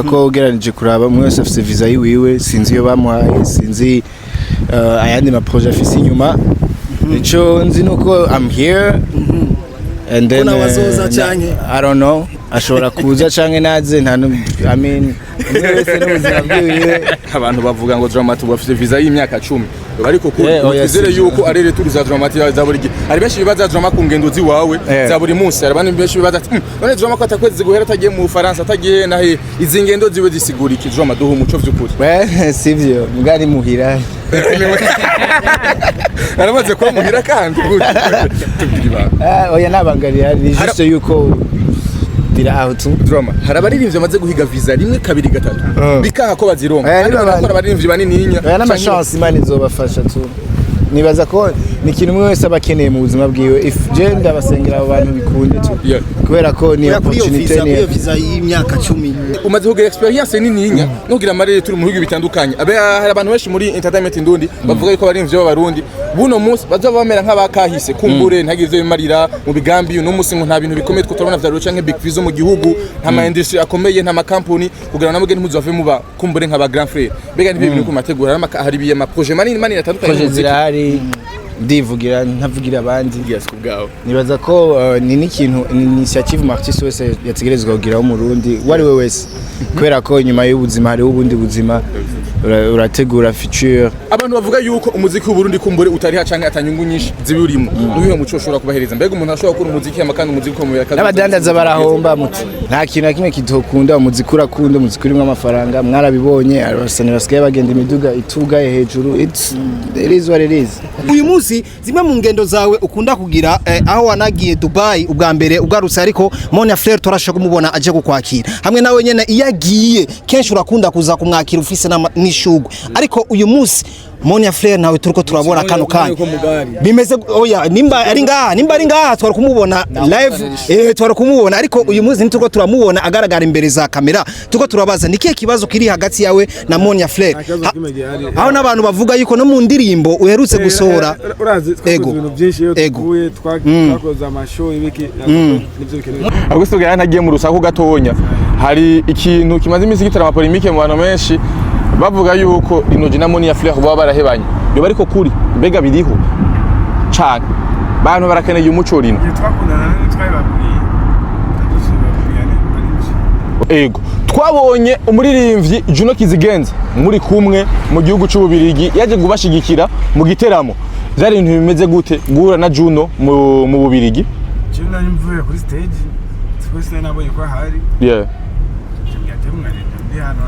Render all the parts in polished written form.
Ko ugereranije kuraba, umwe wese afise visa yiwiwe. Sinzi iyo bamuhaye, sinzi ayandi ma projets afise inyuma. Ico nzi nuko I'm here and then Ko nawe azoza canke? I don't know, ashobora kuza canke naze, nta I mean, umwe wese n'ubuzima bwiwiwe. Abantu bavuga ngo Drama-T bafite visa y'imyaka 10, ariko kuri Eh, oya, twizere sivyo. yuko ari retour za Drama-T za buri gihe. Hari benshi bibaza Drama ku ngendo ziwawe za buri munsi. Hari abandi benshi bibaza ati: "None Drama ko atakwezi guhera atagiye mu Bufaransa, atagiye nahe?" Izi ngendo ziwe zisigura iki, Drama? Duha umuco vy'ukuri. We sivyo, mbwa ni muhira. Aramaze kuba muhira kandi gute? Tubwire ibanga. Ah, oya, nabangarira ni juste yuko ndira aho tu. Drama, hari abaririmbyi bamaze guhiga visa rimwe, kabiri, gatatu, bikanka ko bazironka, Eh, kandi niba barakora abaririmbyi banininya. Oya, n'ama chance Imana izobafasha tu. Nibaza ko ni ikintu umwe wese aba akeneye mu buzima bwiwe. If je ndabasengera abo bantu bikunde tu, kubera ko ni Oya, kuri iyo opportunity. visa, kuri iyo Ni visa y'imyaka 10. Umaze kugira experience nininya no kugira amarere turi mu bihugu bitandukanye. Abe hari abantu benshi muri entertainment ndundi bavuga yuko abaririmbyi b'Abarundi buno munsi bazoba bamera nk'abakahise, kumbure ntagire ivyo bimarira mu bigambi. Uno munsi ngo nta bintu bikomeye two turabona vya canke big fizo mu gihugu, nta ma industry akomeye, nta ma company, kugira ngo namwe ntuzove muba kumbure nk'aba grand frère. Mbega nibyo bintu ku mategura hari ama projet manini manini atandukanye Projet y'umuziki? zirahari, ndivugira ntavugira abandi. Yes, ku bwawe. Nibaza ko ni n'ikintu, ni initiative umu artiste wese yategerezwa kugiraho, Umurundi uwo ari we wese, kubera ko inyuma y'ubuzima hariho ubundi buzima. Urategura future. Abantu bavuga yuko umuziki w'Uburundi kumbure utariha canke atanyungu nyinshi zibiurimo, nuhiwe muco ushobora kubahereza? Mbega umuntu ashobora gukora umuziki hama kandi umuziki ukomeye N'abadandaza barahomba muti. Nta kintu na kimwe kitokunda. Umuziki urakunda, umuziki urimo amafaranga, mwarabibonye. Abasani basigaye bagenda imiduga itugaye hejuru. It is what it is. Uyu munsi zimwe mu ngendo zawe ukunda kugira, aho wanagiye Dubai ubwa mbere ugarutse, ariko Monia Fleur turashaka kumubona aje kukwakira hamwe nawe nyene. Iyo agiye kenshi urakunda kuza kumwakira ufise n'ishugwe, ariko uyu munsi Monia Fleur nawe turiko turabona kano kanya bimeze. Oya, nimba ari ngaha twari kumubona live, twari kumubona, ariko uyu munsi nituko turamubona agaragara imbere za kamera. Tuko turabaza ni kihe kibazo kiri hagati yawe na Monia Fleur? Nta kibazo kimwe gihari. Aho n'abantu bavuga yuko no mu ndirimbo uherutse gusohora. Urazi twakoze ibintu byinshi iyo Ego. tuvuye, twakoze ama show, ibiki nibyo bikenewe. Ahubwo sigaye ntagiye mu rusaku gatonya. Hari ikintu kimaze iminsi gitera ama polémique mu bantu benshi, bavuga yuko Lino G na Monia Fleur baba barahebanye. Yoba ariko kuri? Mbega biriho cane? Bantu barakeneye umuco, Lino. Igihe twakundana ntitwabibabwiye, tubibabwiye ari byo. Ego, twabonye umuririmbyi Juno Kizigenza muri kumwe mu gihugu cy'Ububirigi, yaje kubashigikira mu giteramo. Byari ibintu bimeze gute guhura na Juno mu Bubirigi? Jewe nari mvuye kuri stage, twese nari nabonye ko ahari. Njye mwarenda ndi hano,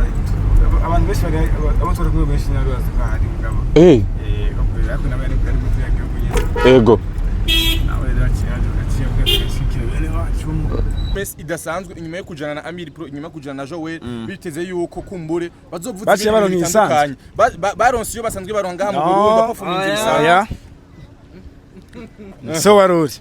abantu benshi bari, abo twari kumwe benshi nari bazi ko ahari mugabo. Ariko nawe yari muri kiriya gihugu nyine. Nawe rero aciye aje, aciye avuga ati gashikira bene wacu. Mess idasanzwe inyuma yo kujana na Amir Pro, inyuma yo kujana na Joel, biteze yuko kumbure bazovuza Baciye ibintu baronka ibisanzwe. bitandukanye. Baronse iyo basanzwe baronka ngaha mu No. Burundi, performance bisanzwe. Oya, so waruri.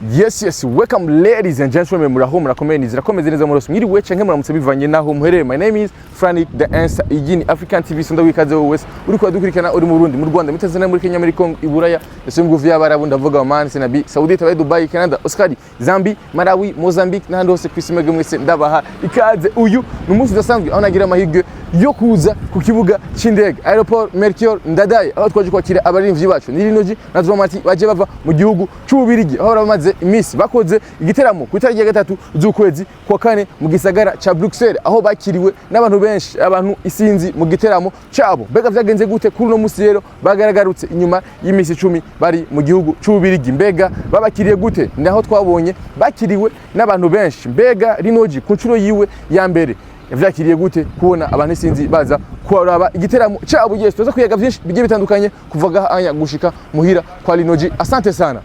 Yes, welcome ladies and gentlemen, muraho, murakomeye, nizera ko meze neza murose, mwiriwe canke muramutse bivanye naho muherereye. My name is Frank the Answer, iyi ni African TV. Sonda wikaze wowe wese uri kudukurikirana, uri mu Burundi, mu Rwanda, muri Tanzania, muri Kenya, muri Congo, i Buraya, ese mu bihugu by'Abarabu, ndavuga Oman, Senegal, Saudi Arabia, Dubai, Canada, Australia, Zambia, Malawi, Mozambique n'ahandi hose ku isi, mwebwe mwese ndabaha ikaze. Uyu ni umunsi udasanzwe aho nagira amahirwe yo kuza ku kibuga c'indege Aéroport Melchior Ndadaye, aho twaje kwakira abaririmbyi bacu ni Lino G na Drama-T baje bava mu gihugu c'Ububirigi, aho bamaze iminsi bakoze igiteramo ku itariki ya 3 z'ukwezi kwa kane mu gisagara ca Bruxelles, aho bakiriwe n'abantu benshi, abantu isinzi mu giteramo cabo. Mbega vyagenze gute kuri uno musi? Rero bagaragarutse inyuma y'imisi 10 bari mu gihugu c'Ububirigi. Mbega babakiriye gute? Naho twabonye bakiriwe n'abantu benshi. Mbega Lino G ku nshuro yiwe ya mbere yavyakiriye gute kubona abantu isinzi baza kuraba igiteramo cabo? Yes, tuza kuyaga vyinshi bigiye bitandukanye kuva gahanya gushika muhira kwa Lino G. Asante sana.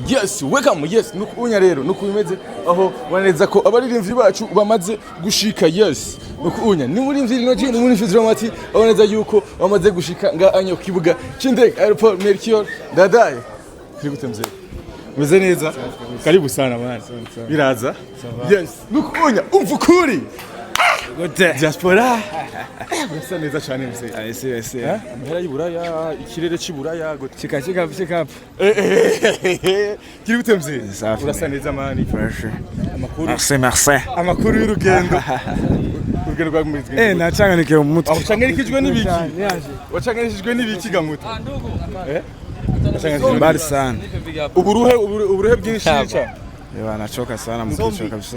Yes, welcome. Yes, nukunya rero nuko bimeze, aho baneza ko abaririmbyi bacu bamaze gushika. Yes, nukunya ni muri Lino G, ni muri Drama-T, aho neza yuko bamaze gushika nga anyo ku kibuga c'indege Aéroport Melchior Ndadaye. Kuri gute mzee? Meze neza? Karibu sana bana. Biraza? Yes, nukunya umva ukuri. Gute? Diaspora. Urasa neza cyane, mzee. Ese ese. Amahera y'Iburaya, ikirere cy'Iburaya gute? Chika chika chika. Kiri gute, mzee? Safi. Urasa neza, man. Fresh. Amakuru? Merci, merci. Amakuru y'urugendo. Urugendo rwa muri Nachanganikiwe mu mutwe. Aho ucanganikijwe n'ibiki? Wacanganishijwe n'ibiki gamuta? Eh? Wacanganishijwe Mbali sana. Uburuhe uburuhe bwinshi cha. Ewa, nachoka sana mu kichwa kabisa.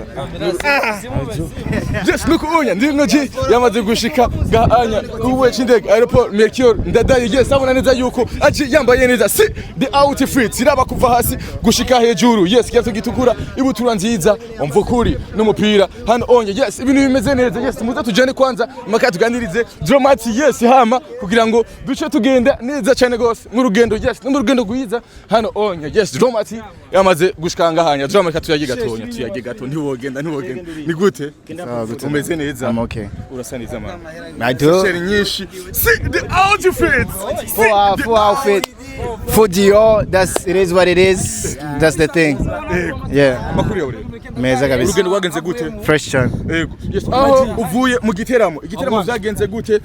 Yes, look, unya ndi noji yamaze gushika gahanya kuwe c'indege aéroport Melchior Ndadaye. Yes, abona neza yuko aci yambaye neza, si the outfit iraba kuva hasi gushika hejuru. Yes, kiyato gitukura, ibutura nziza, umvukuri n'umupira hano onye. Yes, ibintu bimeze neza. Yes, muze tujane kwanza maka tuganirize Drama-T. Yes, hama kugira ngo duce tugenda neza cyane gose mu rugendo. Yes, no mu rugendo rwiza hano onye. Yes, Drama-T yamaze gushika ngahanya. Drama-T, tuyage gatonya, tuyage gato. Ntiwogenda, ntiwogenda. Ni gute? Umeze neza? I'm okay. Urasa neza, man. I do. Sheri nyinshi, see the outfit. Full outfit. Full Dior, that's it is what it is. That's the thing. Yeah. Amakuru yawe rero? Meza kabisa. Urugendo rwagenze gute? Fresh cyane. Yego. Yes, aho uvuye mu giteramo, igiteramo vyagenze gute?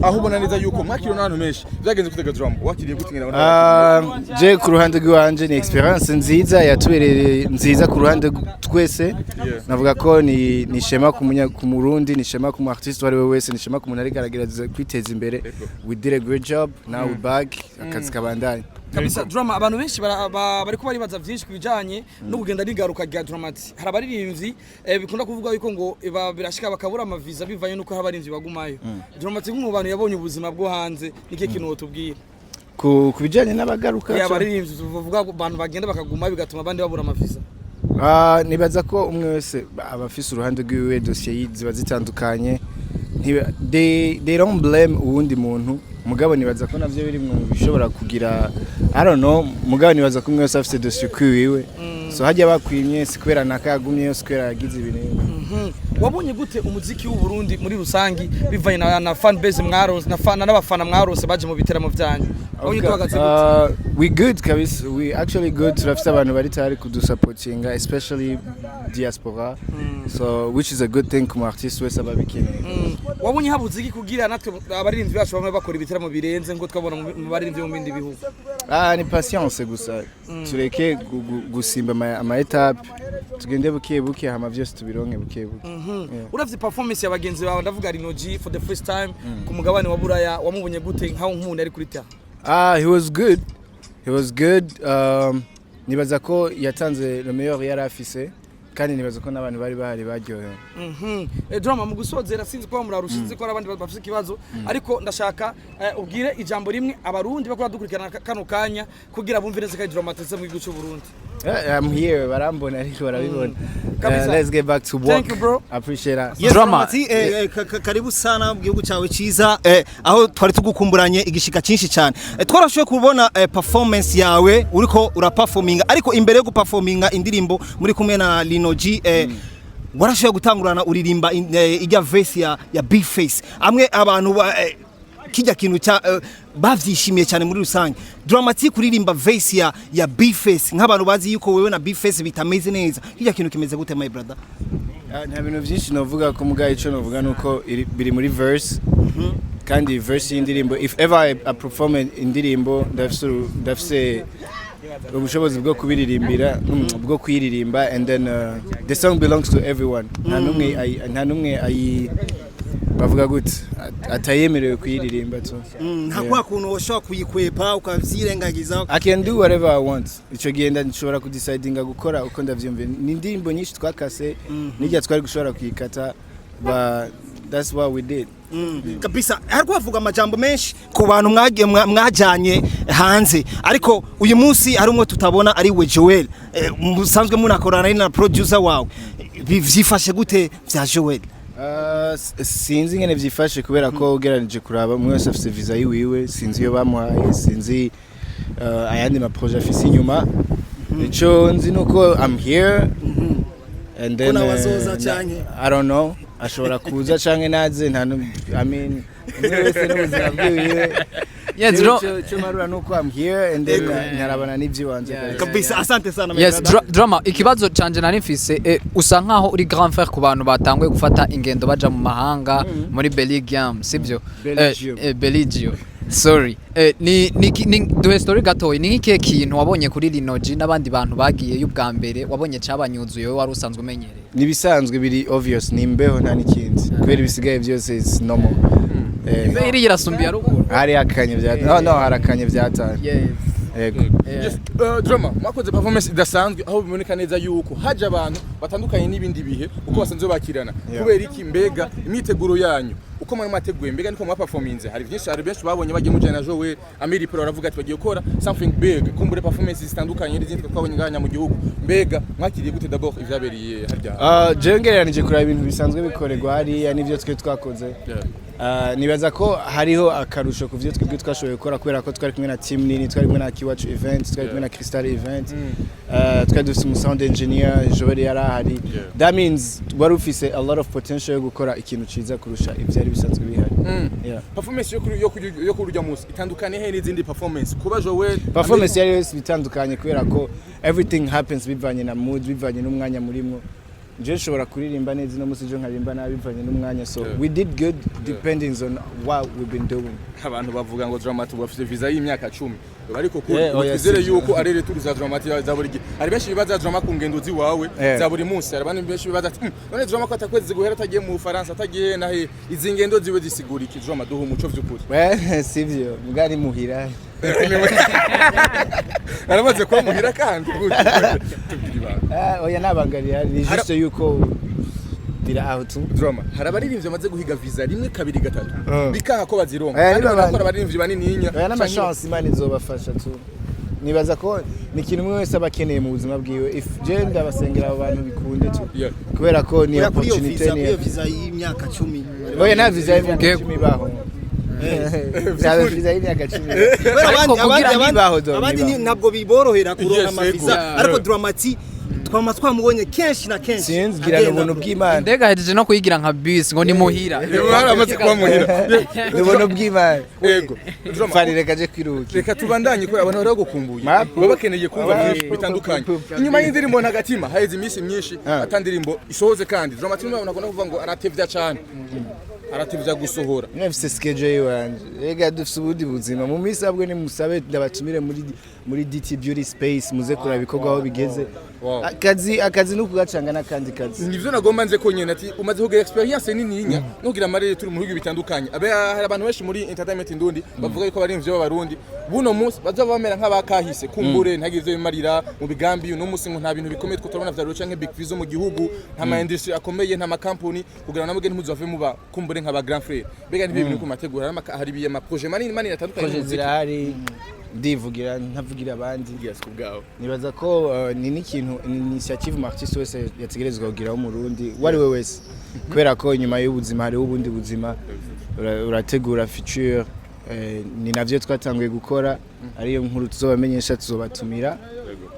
Aho ubona neza yuko mwakiriwe n'abantu benshi, vyagenze gute ga Drama? Wakiriye gute ngena abantu? Je ku ruhande rw'iwanje ni experience nziza, yatubereye nziza ku ruhande twese. Navuga ko ni ishema ku Murundi, ni ishema ku mu artiste uwo ari we wese, ni ishema ku muntu ariko aragerageza kwiteza imbere. We did a great job. Now we back, akazi kabandanye. Kabisa, Drama, abantu benshi bariko baribaza vyinshi ku bijanye no kugenda rigaruka rya Drama-T. Hari abaririmbyi bikunda kuvuga yuko ngo birashika bakabura amaviza bivanye nuko hari abaririmbyi bagumayo. Drama-T nk'umu bantu yabonye ubuzima bwo hanze, niki kintu wotubwira? Ku bijanye n'abagaruka? Ya, abaririmbyi tuvuga ko abantu bagenda bakaguma bigatuma abandi babura amaviza. Ah, nibaza ko umwe wese aba afise uruhande rwiwe, dosiye ziba zitandukanye. They don't blame uwundi muntu, mugabo nibaza ko navyo biri mu bishobora kugira, I don't know, mugabo nibaza ko umwe wese afise dosiye kwiwiwe, so hajya bakwimye si kubera nakagumyeyo, si kubera yagize ibintu. Wabonye gute umuziki w'u Burundi muri rusangi bivanye na fan base mwarose na fan n'abafana mwarose baje mu biteramo byanyu? Wabonye tuhagaze gute? We good kabisa, we actually good. Turafise abantu bari tayari kudusapotinga, especially diaspora, so which is a good thing ku mu artiste wese aba abikeneye. Wabonye habuze iki kugira natwe abaririmbyi bacu bamwe bakora ibiteramo birenze ngo twabona mu baririmbyi bo mu bindi bihugu? Ah, ni patience gusa, tureke gusimba ama étape, tugende buke buke, hama vyose tubironke buke buke. Yeah. Uravye performance ya bagenzi bawe, ndavuga Lino G for the first time ku mugabane wa Buraya, wamubonye gute nkaho nk'umuntu ari kuri terrain? Ah, he was good, he was good. Nibaza ko yatanze le meilleur yari afise, kandi nibaza ko n'abantu bari bahari baryohewe. Drama, mu gusozera, sinzi ko murarusha, sinzi ko hari abandi bafise ikibazo, ariko ndashaka ubwire ijambo rimwe abarundi bakora dukurikirana kano kanya kugira bumve neza ko ari Drama T mu gihugu cy'u Burundi. I'm here, barambona ariko barabibona. Kabisa. Let's get back to work. Thank you, bro. Appreciate that. Yes, Drama. Drama-T, karibu sana mu gihugu cyawe cyiza, aho twari tugukumburanye igishika cyinshi cyane. Twarashoboye kubona performance yawe uriko uraperforminga, ariko imbere yo guperforminga indirimbo muri kumwe na Lino G, warashoboye gutangurana uririmba ijya verse ya Big Face amwe abantu kijya kintu cya bavyishimiye cyane muri rusange. Drama-T, kuririmba verse ya Big Face nk'abantu bazi yuko wewe na Big Face bitameze neza, kijya kintu kimeze gute, my brother? Ah, nta bintu byinshi novuga ko, mugaye ico novuga nuko biri muri verse, kandi verse y'indirimbo, if ever I perform indirimbo, ndafise ubushobozi bwo kubiririmbira, bwo kuyiririmba, and then the song belongs to everyone. Nta numwe ayi bavuga gute atayemerewe kuyiririmba tu. Nta kwa kuntu washobora kuyikwepa ukavyirengagiza? I can do whatever I want. Ico gihe nshobora kudecidinga gukora uko ndavyumva. Ni indirimbo nyinshi twakase, nijya twari gushobora kuyikata, but that's what we did. Kabisa, hariko havuga amajambo menshi ku bantu mwagiye mwajanye hanze, ariko uyu munsi hari umwe tutabona ari we Joel, musanzwe munakorana, ari na producer wawe. Vyifashe gute vya Joel? Sinzi ingene vyifashe, kubera ko ugereranije kuraba umwe wese afise visa yiwiwe, sinzi iyo bamuhaye, sinzi ayandi ma projet afise inyuma. Ico nzi nuko I'm here and then Ko nawe azoza canke? I don't know, ashobora kuza canke naze, nta I mean, umwe wese n'ubuzima bwiwiwe. Yes, Cyo marura nuko I'm here and then nkarabana n'ivy'iwanje kabisa. Kabisa, asante sana my Yes, brother. Drama, ikibazo canje nari mfise, usa nkaho uri grand frère ku bantu batanguye gufata ingendo baja mu mahanga muri Belgium, sibyo? Belgium. Belgium. Sorry. Ni duhe story gatoyi, ni nk'ikihe kintu wabonye kuri Linoji n'abandi bantu bagiyeyo ubwa mbere wabonye cabanyuzuye, wowe wari usanzwe umenyereye? Nibisanzwe, biri obvious, ni imbeho, nta n'ikindi, kubera ibisigaye byose is normal. Imbeho iriya irasumbiye ruguru. Hari akanye bya, no, harakanye byatanye. Yego. Yes, Drama, mwakoze performance idasanzwe aho biboneka neza yuko haje abantu batandukanye n'ibindi bihe uko basanzwe bakirana. Kubera iki? Mbega imyiteguro yanyu uko mwari mwateguye, mbega niko mwaperforminze? Hari byinshi, hari benshi babonye bagiye mujana na Joel Amiri Pro, baravuga ati bagiye gukora something big, kumbure performance zitandukanye n'izindi twabonye ngaha mu gihugu. Mbega mwakiriye gute d'abord ivyabereye harya? Jewe ngereranije kuraba ibintu bisanzwe bikorerwa hariya n'ivyo twe twakoze, nibaza ko hariho akarusho ku vyo twebwe twashoboye gukora, kubera ko twari kumwe na team nini, twari kumwe na Kiwacu Event, twari kumwe na Crystal Event, twari dufise umu sound engineer Joel yari ahari. That means wari ufise a lot of potential yo gukora ikintu ciza kurusha ivyari bisanzwe bihari. Yeah. Performance yo kuri urya munsi itandukanye he n'izindi performance kuba Joel? Performance yari yose bitandukanye, kubera ko everything happens bivanye na mood, bivanye n'umwanya murimwo. Nje nshobora kuririmba neza ino munsi, ejo nkaririmba nabi, bivanye n'umwanya. So we did good depending on what we've been doing. Abantu bavuga ngo Dramati bafite visa y'imyaka 10, ariko kuri Yeah, oya, twizere sivyo. yuko ari retour za Dramati za buri gihe. Hari benshi bibaza Drama ku ngendo ziwawe za buri munsi. Hari abandi benshi bibaza ati: None Drama ko atakwezi guhera atagiye mu Bufaransa, atagiye na he?" Izi ngendo ziwe zisigura iki? Drama, duha umuco vy'ukuri. Well, sivyo, mugari muhira. Aramaze kuba muhira kandi gutyo tubwira ibanga. Ah, oya, nabangarira ni juste yuko dira aho tu. Drama, hari abaririmbyi bamaze guhiga visa rimwe, kabiri, gatatu, bikanka ko bazironka, Eh, kandi niba banakora abaririmbyi banininya. Oya, n'amachance Imana izobafasha tu. Nibaza ko ni ikintu umwe wese aba akeneye mu buzima bwiwe. If je ndabasengera abo bantu bikunde tu, kubera ko ni Oya, kuri iyo opportunity. visa, kuri iyo Ni visa y'imyaka 10. Oya, nta visa y'imyaka 10 ibaho. Nta visa y'imyaka 10. Kubera Ariko abandi abandi kugira abandi ntibaho do, abandi ntibaho. ntabwo biborohera kuronka amaviza, ariko Dramati twama twamubonye kenshi na kenshi Sinzi, gira ni agenda. ubuntu bw'Imana. Indege ahejeje no kuyigira nka bus ngo ni muhira. Aramaze kuba muhira. Ni ubuntu bw'Imana. Yego. Drama, Fani, reka je kwiruhukira. Reka tubandanye kubera abantu bari bagukumbuye, Mapu. baba bakeneye kumva byinshi Mapu. bitandukanye inyuma y'indirimbo Ntagatima. Haheze iminsi myinshi ata ndirimbo isohoze, kandi Drama T abantu bakunda kuvuga ngo aratevya cane, aratevya gusohora. Mfise schedule yiwanje. Rega dufise ubundi buzima mu minsi, ahubwo nimusabe ndabatumire muri DT Beauty Space, muze kuraba ibikorwa aho bigeze. Akazi ni ukugacanga n'akandi kazi. Nivyo nagomba nze ko nyene ati umaze kugira experience nininya no kugira amarere turi mu bihugu bitandukanye. Abe hari abantu benshi muri entertainment ndundi bavuga yuko abarimvyi b'Abarundi buno munsi bazoba bamera nk'abakahise, kumbure ntagire ivyo bimarira mu bigambi. Uno munsi ngo nta bintu bikomeye two turabona vya canke big fizo mu gihugu, nta ma industry akomeye, nta ma company, kugira ngo namwe ntimuzove muba kumbure nk'aba grand frère. Mbega ni ibintu ku mategura hari ibiye ama projet manini manini atandukanye mu Projet muziki? zirahari, ndivugira ntavugira abandi. Yes, ku bwawe. Nibaza ko ni n'ikintu, ni initiative umu artiste wese yategerezwa kugiraho, Umurundi uwo ari we wese, kubera ko inyuma y'ubuzima hariho ubundi buzima. Urategura future, ni navyo twatanguye gukora, ariyo nkuru tuzobamenyesha, tuzobatumira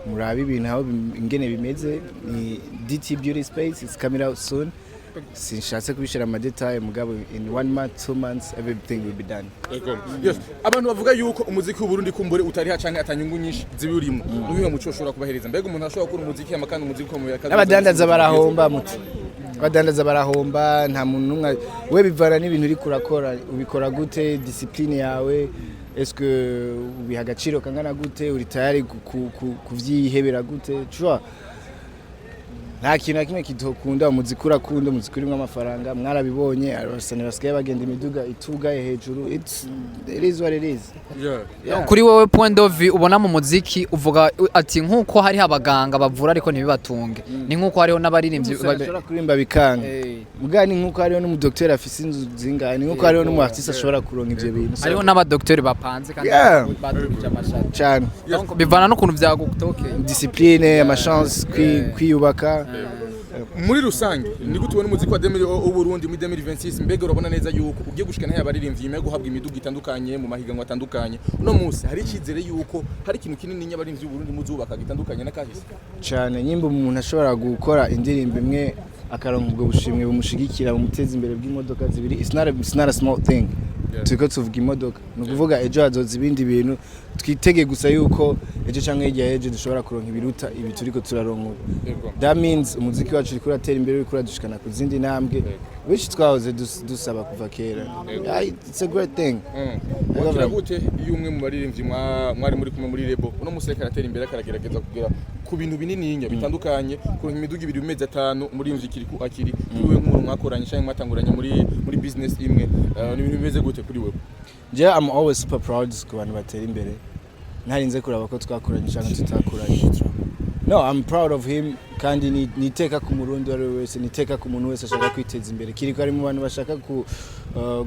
murabe ibintu aho ingene bimeze. Ni DT Beauty Space, it's coming out soon. Sinshatse kubishira ama detail, mugabo in one month, 2 months, everything will be done. Ego. Yes. Abantu bavuga yuko umuziki w'Uburundi kumbure utariha canke atanyungu nyinshi zibiurimo. Nuhiwe muco ushobora kubahereza? Mbega umuntu ashobora gukora umuziki hama kandi umuziki ukomeye akazi? N'abadandaza barahomba muti, abadandaza barahomba. Nta muntu n'umwe we, bivana n'ibintu uriko urakora, ubikora gute, discipline yawe, est-ce ubiha agaciro kangana gute, uri tayari kuvyihebera gute, tu vois? Nta kintu na kimwe kidukunda. Umuziki urakunda, umuziki urimo amafaranga, mwarabibonye, abasani basigaye bagenda imiduga itugaye hejuru. It is what it is. Yeah. Kuri wowe, point of view ubona mu muziki, uvuga ati nk'uko hariho abaganga bavura ariko ntibibatunge, ni nk'uko hariho n'abaririmbyi Umusore ashobora kuririmba bikanga. Muga ni nk'uko hariho n'umudokiteri afise inzu zingahe, ni nk'uko hariho n'umu artiste ashobora kuronka ivyo bintu. Hariho n'abadokiteri bapanze kandi badugije amashati. Cane. Donc bivana n'ukuntu vyagutokeye. Discipline, amachance, kwiyubaka. Muri rusange, ni gute ubona umuziki wa 2000 w'Uburundi muri 2026? Mbega urabona neza yuko ugiye gushika naho abaririmbyi nyuma yo guhabwa imiduga itandukanye mu mahiganwa atandukanye, uno munsi hari icyizere yuko hari ikintu kinini abaririmbyi b'Uburundi muzubaka gitandukanye n'akahise? Cane. Nyimba umuntu ashobora gukora indirimbo imwe akaronka ubwo bushimwe bumushigikira, bumuteza imbere, bw'imodoka zibiri, it's not a small thing. Turiko tuvuga imodoka, ni ukuvuga ejo hazoza ibindi bintu. Twitege gusa yuko ejo canke hirya y'ejo dushobora kuronka ibiruta ibi turiko turaronka ubu. That means umuziki wacu uriko uratera imbere, uriko uradushikana ku zindi ntambwe which twahoze dusaba kuva kera. Yeah, it's a great thing. Wakira gute iyo umwe mu baririmbyi mwari muri kumwe muri label uno musi ariko aratera imbere, akaragerageza kugera ku bintu binininya bitandukanye, kuronka imiduga 2 mu mezi 5, umuririmbyi Kirikou Akili, kuri wewe nk'umuntu mwakoranye canke mwatanguranye muri business imwe, ni ibintu bimeze gute kuri wewe? Je, I'm always super proud ku bantu batera imbere, ntarinze kuraba ko twakoranye cyangwa tutakoranye. No, I'm proud of him, kandi niteka ku Murundi uwo ari we wese, niteka ku muntu wese ashaka kwiteza imbere. Kiriko ari mu bantu bashaka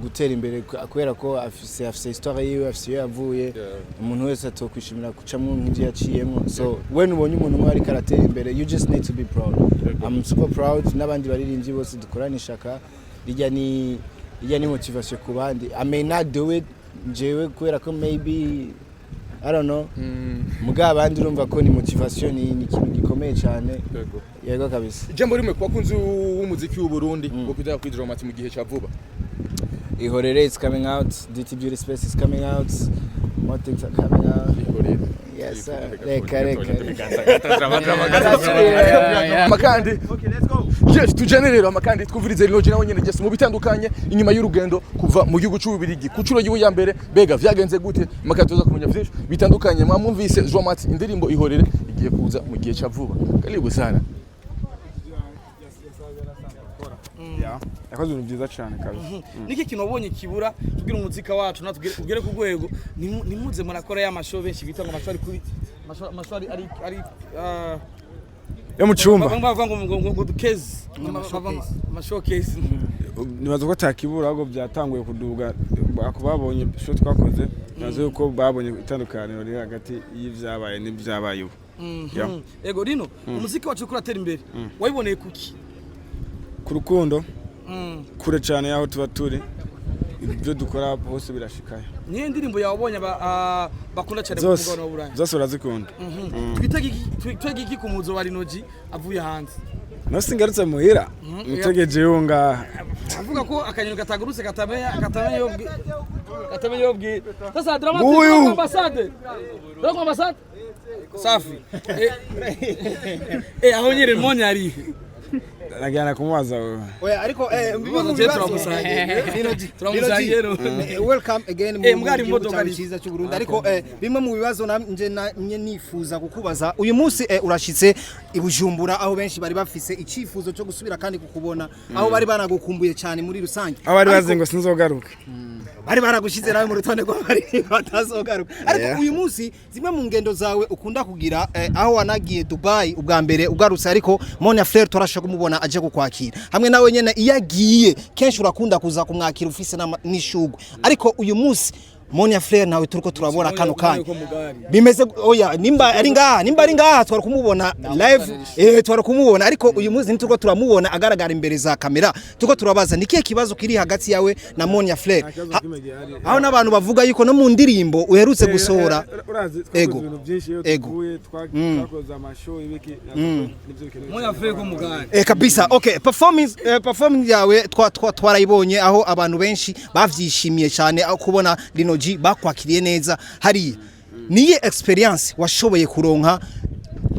gutera imbere, kubera ko afise histoire yiwe, afise iyo yavuye. Umuntu wese atokwishimira gucamwo nk'ivyo yaciyemwo. So when ubonye umuntu umwe ariko aratera imbere, you just need to be proud. I'm super proud, n'abandi baririmbyi bose dukorana ishaka rijya ni motivation ku bandi. I may not do it jewe kubera ko maybe I don't know, mugabo abandi urumva ko ni motivation, ni ikintu gikomeye cyane. Yego kabisa. Ijambo rimwe ku bakunzi w'umuziki w'u Burundi ngo kwitega kuri Drama T mu gihe ca vuba. Ihorere is coming out, DT Beauty Space is coming out, more things are coming out. Ihorere. Yes sir. Reka reka. Amakandi, yes, tujane rero amakandi, twumvirize Lino G nawe nyene, yes, mu bitandukanye inyuma y'urugendo kuva mu gihugu c'Ububirigi ku curo yiwe ya mbere. Bega vyagenze gute? Amakandi tuza kumenya vyinshi bitandukanye. Mwamwumvise Drama T, indirimbo Ihorere igiye kuza mu gihe ca vuba. Karibu sana. Yeah. Yakoze ibintu byiza cyane kabisa. Niki kintu wabonye kibura kugira umuzika wacu natwe ugere ku rwego nimuze murakora ya mashow benshi bita ngo amashow ari kuri amashow ari Yo mu cyumba. Bamwe bavuga ngo dukeze ama showcase. Nibaza ko atakibura, ahubwo byatanguye kuduga ako babonye show twakoze. Nibaza yuko babonye itandukaniro riri hagati y'ivyabaye n'ivyabaye ubu. Yeah. Ego Rino, umuziki wacu uriko uratera imbere, wayiboneye kuki? Ku rukundo kure cyane y'aho tuba turi, ibyo dukora hose birashikayo. Niyo ndirimbo yawe wabonye bakunda cyane ku Zose. mugabane wa Burayi? Zose urazikunda. Twitege iki ku muzo wa Lino G avuye hanze? No singarutse muhira, mutegejeyo ngaha. Avuga ko akanyoni katagurutse katamenya yo bwi. Sasa Drama Nguyu. Ambasade. Drama ambasade. Safi. Aho nyere monye ari. Nagana kumubaza wewe. Oya, ariko bimwe mu Je bibazo turamusangiye. Lino G, Turamusangiye. Lino G, welcome again mu Mbwari gihugu imodoka cyawe ari. cyiza cy'u Burundi. Ariko bimwe mu bibazo nanje namye nifuza kukubaza uyu munsi, urashitse i Bujumbura, aho benshi bari bafise icifuzo cyo gusubira kandi kukubona, aho bari banagukumbuye cyane muri rusange. Aho bari bazi ngo sinzogaruka. Bari baragushize nawe mu rutonde rw'abari batazogaruka. Ariko uyu munsi zimwe mu ngendo zawe ukunda kugira, aho wanagiye Dubai ubwa mbere ugarutse, ariko Monia Fleur turashaka kumubona aje kukwakira hamwe nawe nyene. Iyo agiye kenshi urakunda kuza kumwakira ufise n'ishugwe, ariko uyu munsi Monia Fleur nawe turiko turabona kano kanya bimeze oya, nimba ari ngaha twari kumubona live, twari kumubona, ariko uyu munsi nituko turamubona agaragara imbere za kamera. Tuko turabaza ni kihe kibazo kiri hagati yawe na Monia Fleur? Kibazo kimwe gihari. Aho n'abantu bavuga yuko no mu ndirimbo uherutse gusohora. Urazi twakoze Ego. ibintu byinshi iyo Ego. tuvuye, twakoze amashow, ibiki, nibyo bikenewe. Monia Fleur ko mugari. Kabisa, okay, performance yawe twarayibonye, aho abantu benshi bavyishimiye cyane, aho kubona Lino G bakwakiriye neza hariya. Niye experience washoboye kuronka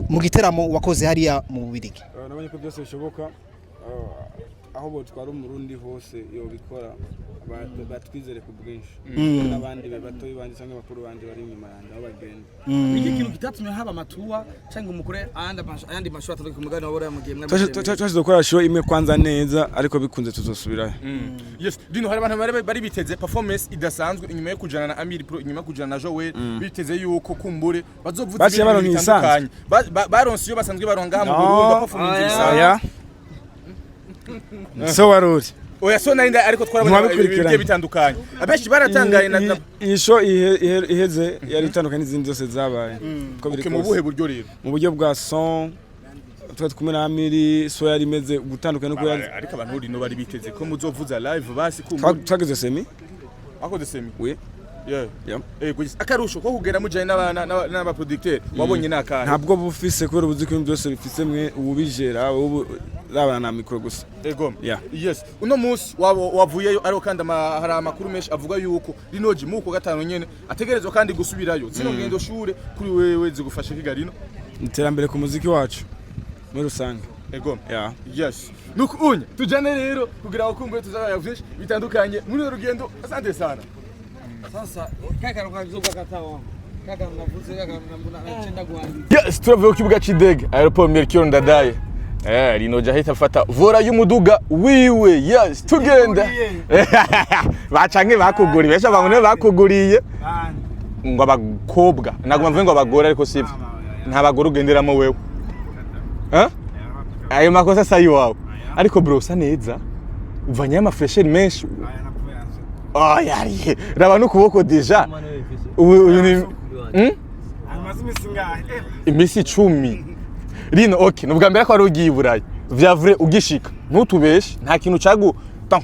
mu giteramo wakoze hariya mu Bubirigi? Nabonye ko byose bishoboka. Aho botwara Umurundi hose yobikora, batwizere ku bwinshi, n'abandi batoyi banje cyangwa bakuru banje bari inyuma yanjye aho bagenda. Iki kintu kitatumye haba amatuwa cyangwa umukore ayandi mashow atandukanye ku mugabane wa Burayi mu gihe mwari Twashize gukora show imwe kwanza neza, ariko bikunze tuzosubirayo. Yes, Dino, hari abantu bari biteze performance idasanzwe inyuma yo kujana na Amir Pro, inyuma yo kujana na Joel, biteze yuko kumbure bazovuza Baciye ibintu baronka ibisanzwe. bitandukanye. Baronse iyo basanzwe baronka ngaha mu No. Burundi performance bisanzwe. Oya, so waruri Oya, so nari ariko twarabonye ibintu bigiye Ntiwabikurikiranye. bitandukanye, abenshi baratangaye na Iyi show iheze yari itandukanye n'izindi zose zabaye. Uko biri Okay, mu kose. buhe buryo rero? Mu buryo bwa son, twari kumwe na Amiri, so yari imeze gutandukanye nuko yari. Ariko abantu rino bari biteze ko muzovuza live basi kumbure. Twagize semi. Akoze semi. Oui. Yeah. Yeah. Ego, yes. Akarusho ko kugenda mujanye n'aba producteur wabonye nakahe? Ntabwo bufise, kubera ubuzi ko ibintu byose bifise mwe ubijera, ubu rabana na micro gusa. Ego. Yeah. Yes. Uno munsi wabo wavuyeyo, ariko kandi hari amakuru menshi avuga yuko Lino G mu kwa gatanu nyene ategerezwa kandi gusubirayo. Zino ngendo shure kuri wewe zigufasha Kigali no? Iterambere ku muziki wacu muri rusange. Ego. Yeah. Yes. Nuko unye tujane rero kugira ngo kumbure tuzabaya vyinshi bitandukanye muri uru rugendo. Asante sana. Sasa kaka kazoga katawa kaka navuze kaka nambona nacenda guhandika. Yes, turavuye ku kibuga c'indege aéroport Melchior Ndadaye. Lino G ahita afata volant y'umuduga wiwe. Yes, tugenda. Bacanke bakuguriye, benshi abantu nibo bakuguriye ngo abakobwa, naguma mvuge ngo abagore, ariko sivyo. Nta bagore ugenderamo wewe. Eh? Ayo makosa sa iwawe. Ariko bro, usa neza. Uvanye ama fraîcheur menshi. Oh, yari. Raba n'ukuboko déjà. Ubu uyu ni Amaze iminsi ngahe? Iminsi 10. Rino, okay, nubwa mbere ko wari ugiye i Burayi. Vya vrai, ugishika. Ntutubeshe, nta kintu cagu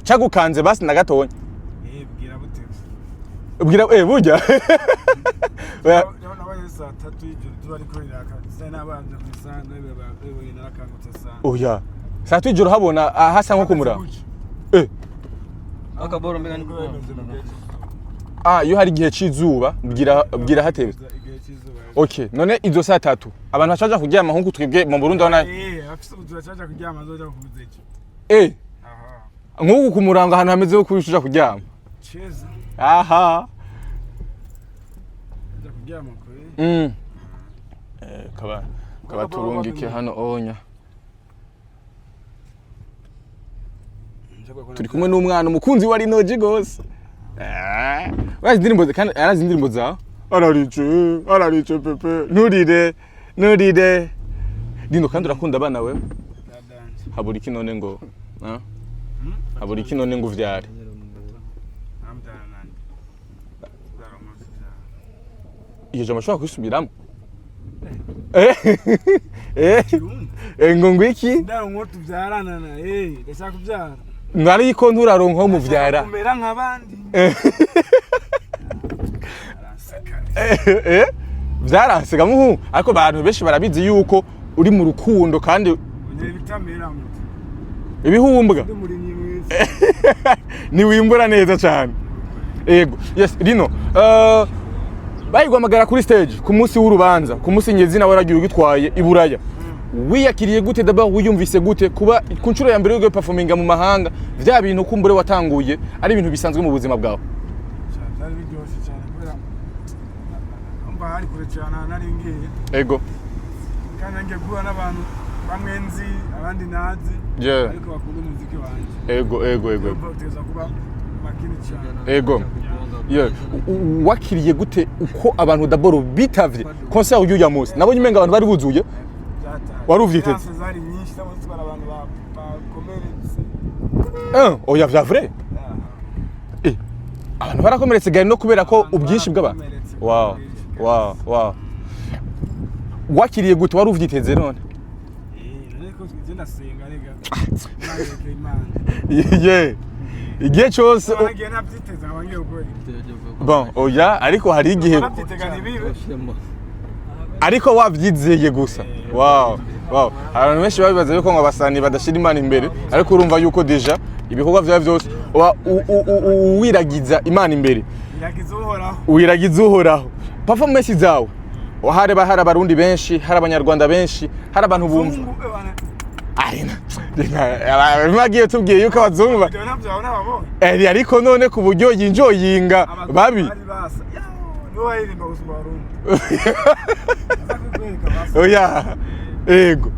cagukanze basi na gatonya. Bwira bute? Ubwira burya. Oya, Nabaye saa 3 y'ijoro tuba ariko riraka, sinari nabanje ku isaha, nawe narakangutse saa Oya. Saa tatu ijoro habona hasa nko kumura. Akaboro mbega ni Ah, iyo hari igihe c'izuba bwira hatebe. Igihe cy'izuba. Okay, none izo saa tatu abantu bacaja kuryama nkuko twebwe mu Burundi abona? Afise ubu turacaja kuryama, azoja kuvuza icyo. Aha. Nk'uku kumuranga ahantu hameze ho kubishuja kuryama. Cheza. Aha. Aja kuryama kure. Kaba turungike hano onya. Turi kumwe n'umwana umukunzi wa Lino G gose. Urazi indirimbo kandi arazi indirimbo zawe. Ararice, ararice pepe. Nturire, nturire. Lino, kandi urakunda abana wewe? Dadanje. Habura iki none ngo? Ah? Habura iki none ngo uvyare? Ambyara nande. Byara umunsi byara. Iyo jambo ashobora kwisubiramo. Ngo ngwiki? Ndara ngo tubyarana na ndashaka kubyara. Nariko nturaronka wo muvyara. Kumera nk'abandi. Araseka. Vyaransiga muhu, ariko abantu benshi barabizi yuko uri mu rukundo kandi Ongera ibitamera muto. Ibihumbwa. Ndi murimyi mwiza. Niwimbura neza cyane. Ego, yes, Rino, bayiguhamagara kuri stage ku munsi w'urubanza, ku munsi nyezina waragiye ugitwaye i Buraya, wiyakiriye gute? D'abord wiyumvise gute kuba ku nshuro ya mbere ugiye performinga mu mahanga, vya bintu kumbure watanguye ari ibintu bisanzwe mu buzima bwawe? Byari biryoshye cyane kubera umva hari kure cyane ahantu nari ngiye. Kandi nangiye guhura n'abantu bamwe nzi, abandi ntazi, ariko bakunda umuziki wanjye. ego ego ego Urumva utegerezwa kuba makini cyane. Ego, yeah. Wakiriye gute uko abantu d'abord bitavye concert y'uyu munsi? Nabonye umenga abantu bari buzuye. Byataye. Wari uvyiteze? Ambiance zari nyinshi, zaba zitwara abantu bakomeretse. Oya, vya vrai? Abantu barakomeretse gari no kubera ko Abantu ubwinshi bw'abantu. barakomeretse, ubwinshi. Wow, wakiriye gute? Wari uvyiteze none? Ariko njye ndasenga rega. Imana Imana. Yeah, igihe cyose Nagiye nabyiteze nkaba ngiye gukora iki? Bon, oya, ariko hari igihe Nabyitega ntibibe. Ariko wabyizeye gusa. Wow, abantu benshi babibaza yuko ngo abasani badashira Imana imbere, ariko urumva yuko déjà ibikorwa vyawe vyose wiragiza Imana imbere. Iragiza Uhoraho. Wiragiza Uhoraho. Performance zawe hari hari Abarundi benshi, hari Abanyarwanda benshi, hari abantu bumva. Zungu, bana. Bagiye tubwiye yuko abazungu Ibyo ntabyo nababonye. Ariko none ku buryo yinjoyinga Abazungu babi bari basa. Yaoo, nibo baririmba gusumba Abarundi. Aza kukwereka basa. Oya, ego,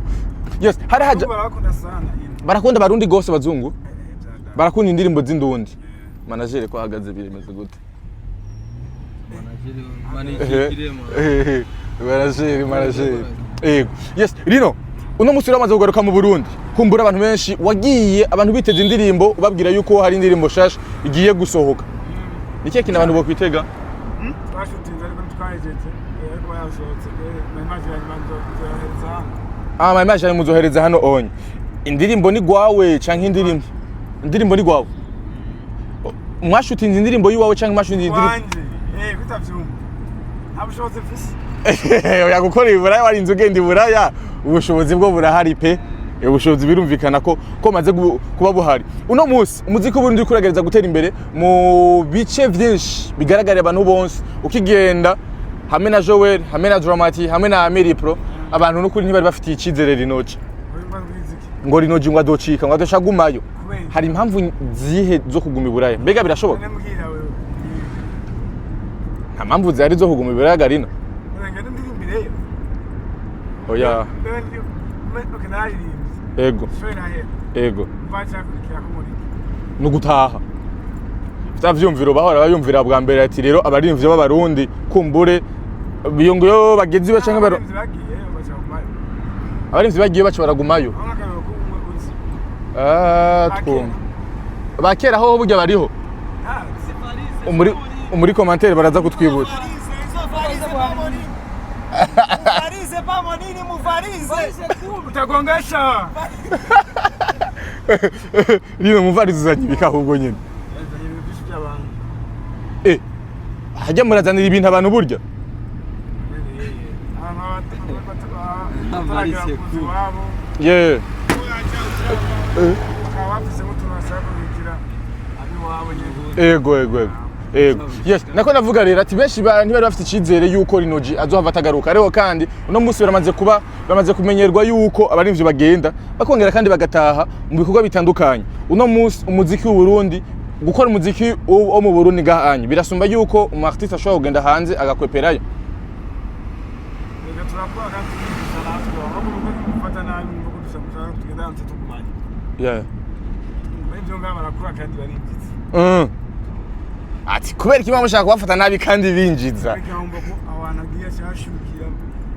yes, hari haja Abazungu barabakunda sana ino. Barakunda Abarundi gose abazungu. Byada. Barakunda indirimbo z'indundi. Manager ko ahagaze, bimeze gute? Manager, manager, ego, yes. Rino, uno munsi uramaze kugaruka mu Burundi, kumbura abantu benshi wagiye abantu biteze indirimbo, ubabwira yuko hari indirimbo shasha igiye gusohoka. Ni ikihe kintu abantu bokwitega? Twashutinze ariko ntitwahejeje. Ariko bayasohotse. Image ya nyuma nzoyohereza hano. Ama image yawe muzohereza hano onye. Indirimbo ni gwawe canke indirimbo ni gwawe? Mwashutinze indirimbo yiwawe canke mwashutinze indirimbo Wanje. Kutavyumva, nta bushobozi mfise. Oya, gukora iburaya warinze ugenda iburaya, ubushobozi bwo burahari pe. Ubushobozi birumvikana ko maze kuba buhari. Uno munsi umuziki w'Uburundi uriko uragerageza gutera imbere mu bice vyinshi bigaragarira abantu bonse. Ukigenda hamwe na Joel, hamwe na Dramati, hamwe na Amiri Pro, abantu n'ukuri ntibari bafitiye icizere Rinoji. Urumva rw'iziki? Ngo Rinoji ngo adocika, ngo adocagumayo. Kubera? Hari impamvu zihe zo kuguma iburaya? Mbega birashoboka? None mbwira wewe. Nta mpamvu zihari zo kuguma iburaya, Garina. Ngende ndirimbireyo? Oya. Okay, naririmbye. Ego. Show irahera. Ego. Mva cyakurikira ko muri No gutaha vya vyumviro bahora bayumvira bwa mbere, ati rero abarimvyi b'Abarundi kumbure iyo ngo iyo bageze iwe canke Abarimvyi bagiye baca kumayo. Abarimvyi bagiye baca baragumayo. Aho nk'akarero k'umwe uzi. Ah, twumva ba kera hoho burya bariho. Muri commentaire baraza kutwibutsa. Muvarize pamonini, muvarize. Utagongesha. Rino muvarize uzanye ibiki ahubwo nyene? Yazanye ibintu byinshi by'abantu. Hajya murazanira ibintu abantu burya. Abantu bataragera kuza iwabo bakaba bafise nk'utuntu bashaka kubikira ab'iwabo nyene. Ego, yes, nako navuga rero ati benshi ntibari bafite icizere yuko Rinoji azohava atagaruka, ariko kandi uno munsi baramaze kuba bamaze kumenyerwa yuko abarimvyi bagenda bakongera kandi bagataha mu bikorwa bitandukanye. Uno munsi umuziki w'u Burundi, gukora umuziki wo mu Burundi gahanye birasumba yuko umu artiste ashobora kugenda hanze agakweperayo. Reka turakora kandi tukigisha natwe, ahubwo nuko gufata nabi ngo dushaka tugenda hanze tugumanye. Muri ibyo ngaho barakora kandi barinjiza. Ati kubera iki mushaka kubafata nabi kandi binjiza? Reka wumva ko ahantu agiye ashashukira,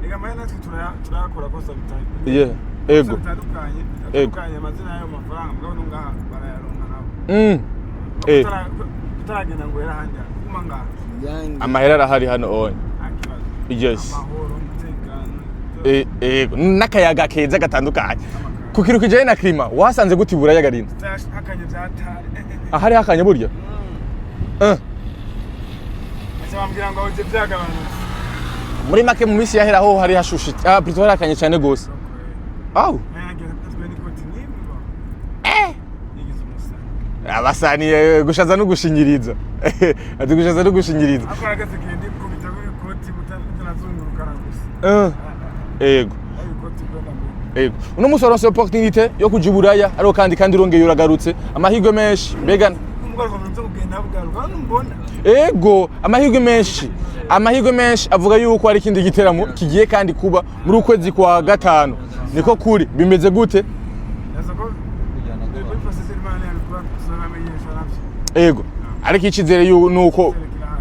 reka amahera natwe turayakora kosa bitandukanye. Ego. Bitandukanye, bitandukanye amazina y'ayo mafaranga, mugabo no ngaha barayaronka nabo. Utaragenda ngo uhere ahandi hantu, guma ngaha. Amahera arahari hano onye. Nta kibazo. Amahoro, umutekano. Ego, n'akayaga keza gatandukanye ku kintu kijanye na climat. Wasanze gute iburaya, Garina? Hakanye byatari. Ahari hakanye burya. Aca bambwira ngo uje byagabanutse. Muri make mu minsi yahera ho hari hashushe, ah, plutôt hari hakanye cyane gose aw. Nagira twe n'ikoti nimwe ba yigize umusani. Abasani, gushaza no gushinyiriza, ati gushaza no gushinyiriza. Ariko aragaze ndi kubita kuri ikoti mutanazungurukana gusa. Ego. Ayo ikoti kwenda mbere. Ego, uno munsi waronse opportunité yo kuja iburaya, ariko kandi urongeye uragarutse, amahirwe menshi mbega. Umugaruka mu byo kugenda bugaruka hano mbona. Ego, amahirwe menshi, amahirwe menshi avuga yuko hari ikindi giteramo kigiye kandi kuba muri ukwezi kwa gatanu. Niko kuri bimeze gute? Yaza ko kuri process Imana yabikora, tuzabamenyesha navyo. Ego, ariko icizere nuko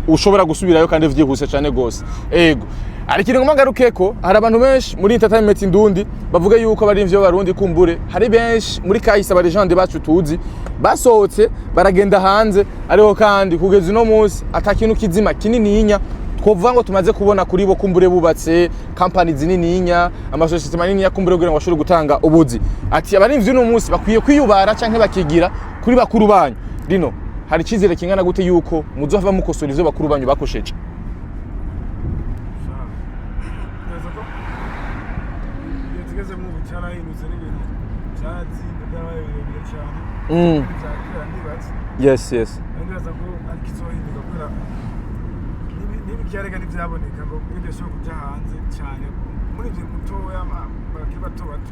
ushobora gusubirayo kandi vyihuse cyane gose. Ego, ariko ngoma ngarukeko, hari abantu benshi muri entertainment ndundi bavuga yuko abarimvyi b'Abarundi kumbure hari benshi muri kahise, aba legende bacu tuzi basohotse baragenda hanze, ariko kandi kugeza uno munsi ata kintu kizima kinininya twovuga ngo tumaze kubona kuri bo, kumbure bubatse kampani zinininya, amasosiyete manininya, kumbure kugira ngo bashobore gutanga ubuzi. Ati abarimvyi uno munsi bakwiye kwiyubara canke bakigira kuri bakuru banyu. Rino hari icizere kingana gute yuko muzohava mukosora ivyo bakuru banyu bakosheje? Yaza ko igihe tugezemo ubu cyarahindutse n'ibintu byaratsinda, byabaye birebire cyane. Bya kera ndibatse. Yes. Ndibaza ko ariko izohinduka kubera n'ibibyarega ntibyaboneka ngo ibindi bishobora kuja hanze cyane muri ibyo mutoya bakiri bato bato.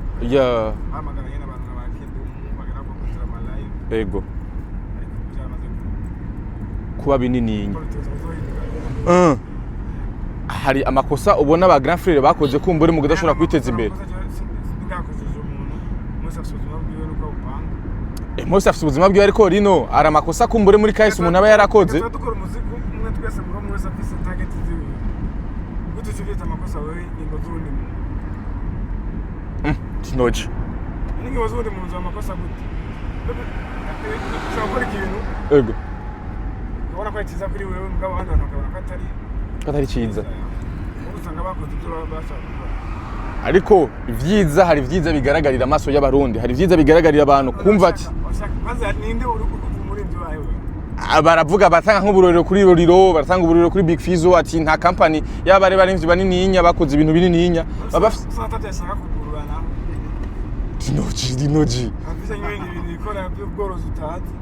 Bahamagaranye n'abantu nka ba Kidumu bagera ko kugira ama live. Ariko byaramaze Kuba binininya. Kuba biteza kuzohinduka. Hari amakosa ubona ba grand frère bakoze kumbure mu kudashobora kwiteza imbere? Singakojeje umuntu, umunsi afite ubuzima bwiwe nuko awupanga. Mose afite ubuzima bwiwe, ariko rino hari amakosa kumbure muri kahise umuntu aba yarakoze. Tuba dukora umuziki umwe twese, muri umwe wese afise target ziwe. Gute uca uvyita amakosa wewe ingingo z'uwundi muntu? Tinoje. Ingingo z'uwundi muntu ziba amakosa gute? Ushobora gukora ikintu ukabona ko ari cyiza kuri wewe, mugabo abandi bantu bakabona ko atari Ko atari ciza. Wowe usanga bakoze ibyo baba bashaka gukora. Ariko ivyiza, hari ivyiza bigaragarira amaso y'Abarundi, hari ivyiza bigaragarira abantu kumva ati Kwanza ninde uri muri ibyo bawe wewe? Baravuga, batanga nk'uburorero kuri Roriro, baratanga uburorero kuri Big Fizzo, ati nta company yaba ari barimvyi banininya bakoze ibintu binininya baba bafise. Usanga atabyashaka kugurana. Dinoji, Dinoji. Afise nk'ibindi bintu bikora by'ubworozi utazi.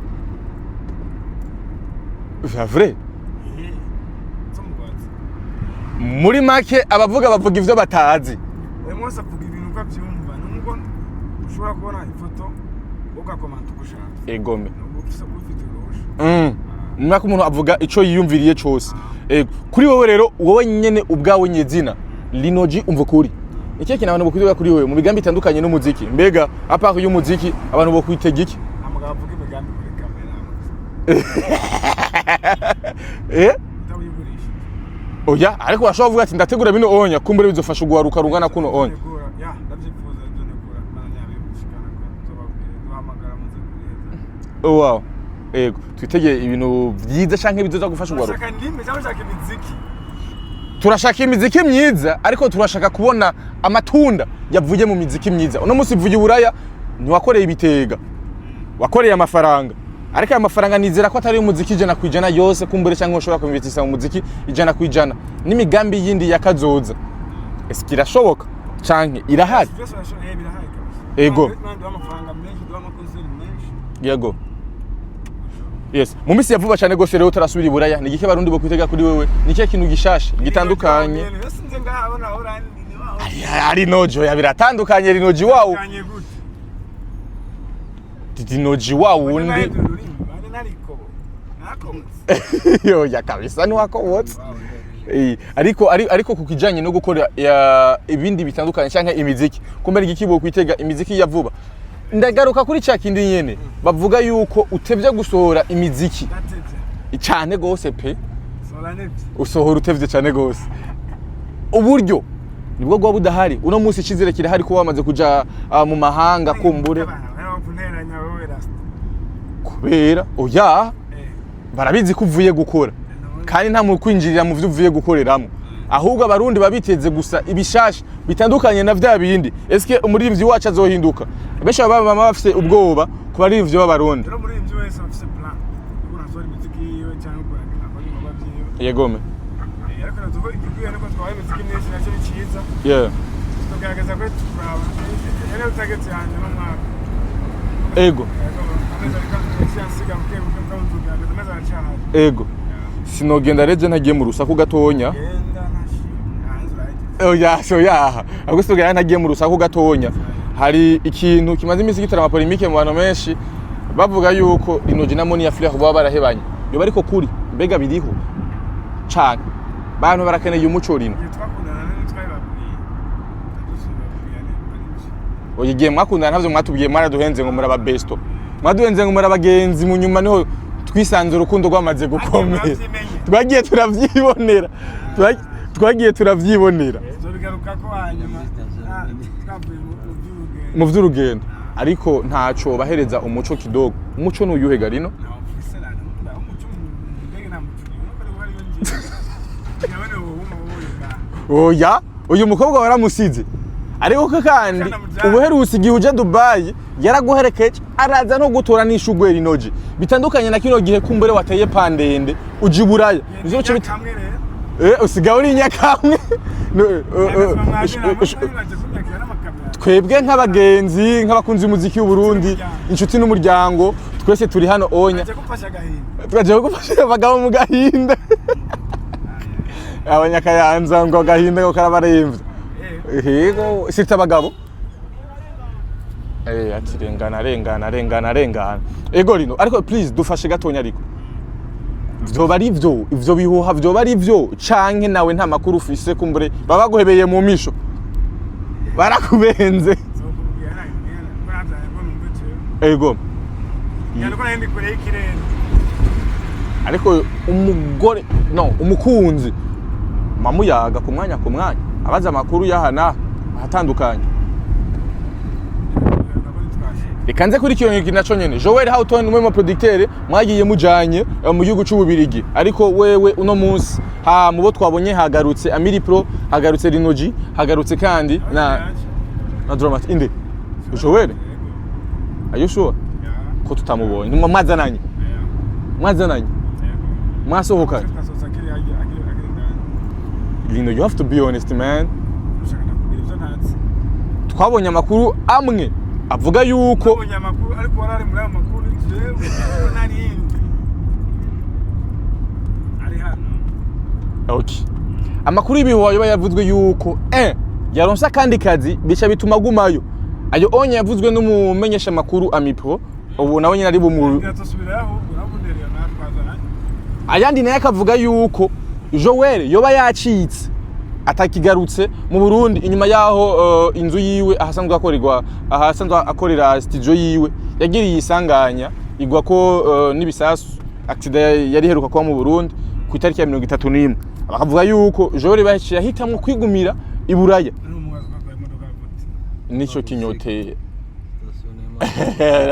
Vya vrai. Zo mu Rwanda. Muri make abavuga bavuga ivyo batazi. Uyu munsi avuga ibintu uko abyumva, nubwo ushobora kubona ifoto ugakomanta uko ushaka. Egome. Nubwo ufite uruhusha. Mwaka umuntu avuga ico yiyumviriye cose. Ego. Kuri wowe rero, wowe nyene ubwawe nyezina Linoji, umva kuri ikihe kintu abantu bokwitega kuri wewe mu migambi itandukanye n'umuziki? Mbega à part y'umuziki, abantu bokwitega iki? Nta mugabo avuga imigambi kuri kamera. Utawuyigurisha. Oya, ariko urashobora kuvuga ati ndategura bino onya, kumbure bizofasha uguharuka rungana kuno onya. Negura ya, ndabyifuza ibyo negura, mana nyabishikana ko nzobabwira, duhamagara muze kuriheza. Oh, wow. Ego, twitegeye ibintu vyiza canke bizoza gufasha uguharuka. Urashaka ndimi cyangwa ushaka imiziki? Turashaka imiziki myiza, ariko turashaka kubona amatunda yavuye mu miziki myiza. Uno munsi uvuye Iburaya, ntiwakoreye ibitega, wakoreye amafaranga, ariko aya mafaranga nizera ko atari umuziki 100% yose kumbure, cyangwa ushobora kuinvestisa mu muziki 100% n'imigambi yindi yakazoza. Ese irashoboka canke irahari? Byose urashobora, birahari kabisa. Ego. Imana duha amafaranga menshi, duha amakonseri menshi. Yego, yes. Mu minsi ya vuba cyane gose rero utarasubira Iburaya, ni igiki abarundi bo kwitega kuri wewe? Ni ikihe kintu gishasha gitandukanye? Sinze ngaho naho urandi ni waho. Ari nojo ya biratandukanye, Rinoji wawu. Kanye gute? Rinoji wawu wundi. Yoya kabisa, ntiwakobotse. Ariko ku kijanye no gukora ibindi bitandukanye canke imiziki, kumbe igiki bo kwitega imiziki ya vuba? Ndagaruka kuri ca kindi nyene bavuga yuko utevye gusohora imiziki cyane gose pe. Usohora utevye cyane gose, uburyo nibwo bwa budahari. Uno munsi icizere kirahari ko wamaze kuja mu mahanga kumbure? Kubera oya, barabizi ko uvuye gukora, kandi nta muntu kwinjirira mu byo uvuye gukoreramo. Ahubwo abarundi babiteze gusa ibishasha bitandukanye na vya bindi. Eske umuririmbyi wacu azohinduka? Benshi baba bama bafise ubwoba ku baririmbyi b'abarundi. Rero umuririmbyi wese afise plan yuko nasohora imiziki yiwe cyangwa akora ibikorwa vyiwe. Yegome. Ariko navuga igikwiye nuko twabaye imiziki myinshi, nacyo ni cyiza. Tugerageza ko turaba rero target yanjye n'umwaka. Ego. Amezi ariko asiga buke buke, mugabo tugerageza, amezi aracyahari. Ego, sinogenda reje ntagiye mu rusaku gatonya. Genda ntashimwe hanze urahageze. Oya, oya, ahubwo sinogenda ntagiye mu rusaku gatonya. Hari ikintu kimaze iminsi gitera amapolémique mu bantu benshi, bavuga yuko Linoji na Monia Fleur baba barahebanye. Yoba ariko kuri? Mbega biriho cane? Bantu barakeneye umuco, Rino. Igihe twakundana nari twabibabwiye, ndadusubira ari byo. Oya, igihe mwakundana ntavyo mwatubwiye, mwaraduhenze ngo muraba besto, mwaduhenze ngo murabagenzi. Mu nyuma niho twisanze urukundo rwamaze gukomera. Mwavyimenye. Twagiye turavyibonera. Twagiye turavyibonera. Tuzobigaruka ko hanyuma twavuye mu by'urugendo. Mu vy'urugendo, ariko ntaco bahereza umuco kidogo. Umuco n'uyuhe garino? Ntawo mfise, nta umuco mu ndege, nta muco uriyo, nuko ariko hariyo ngiye ndabona wowe uma wowe ngaha. Oya, uyu mukobwa waramusize, ariko ko kandi Kana mujana. ubuherutse igihe uja Dubai yaraguherekeje, araza no gutora n'ishugwe. Rinoji, bitandukanye na kino gihe kumbure wateye pandende uja Iburaya, ivyo bice bita Kamwe rero. Usigaye uri inyakamwe. No, twebwe nk'abagenzi, nk'abakunzi b'umuziki w'Uburundi, inshuti n'umuryango, twese turi hano onya. Twaje gufasha abagabo mu gahinda, abanyakayanza ngo agahinda ngo karabaremvya. Yego, sita abagabo. Ati rengana, rengana, rengana, rengana. Ego Rino, ariko please dufashe gatonya, ariko vyoba ari vyo ivyo bihuha? Vyoba ari vyo canke nawe nta makuru ufise? Kumbure baba baguhebeye mu misho, barakubenze. Ego. Ariko umugore no umukunzi mamuyaga ku mwanya ku mwanya, abaza amakuru y'aha ahatandukanye. Reka nze kuri kino naco nyene. Joel Houghton, umwe mu producteur mwagiye mujanye mu gihugu c'Ububirigi, ariko wewe uno munsi ha mubo twabonye hagarutse Amiri Pro, hagarutse Rinoji, hagarutse kandi na Dramat. Inde Joel? Are you sure ko tutamubonye? Nimwe mwazananye? Mwazananye? Yego. Mwasohokanye? Twasohotse akiri hajya, akiri indani. Lino, you have to be honest, man. Ushaka ndakubwira ibyo ntazi? Twabonye amakuru amwe avuga yuko Nabonye amakuru, ariko wari ari muri ayo makuru, jewe narindi ari hano. Okay. Amakuru y'ibihuha yoba yavuzwe yuko yaronse akandi kazi, bica bituma agumayo. Ayo onye yavuzwe n'umumenyesha makuru Amipro, ubu nawe nyine ari bumu. Biratosubirayo ahubwo nabundereye natwazananye. Ayandi nayo akavuga yuko Joel yoba yacitse, atakigarutse mu Burundi inyuma yaho inzu yiwe ahasanzwe akorerwa, ahasanzwe akorera studio yiwe, yagiriye isanganya igwa ko n'ibisasu, accident yari iheruka kuba mu Burundi ku itariki ya 31. Bakavuga yuko Joel baciye ahitamwo kwigumira i Buraya. N'umubaza ko atwaye imodoka gute? Nico kinyoteye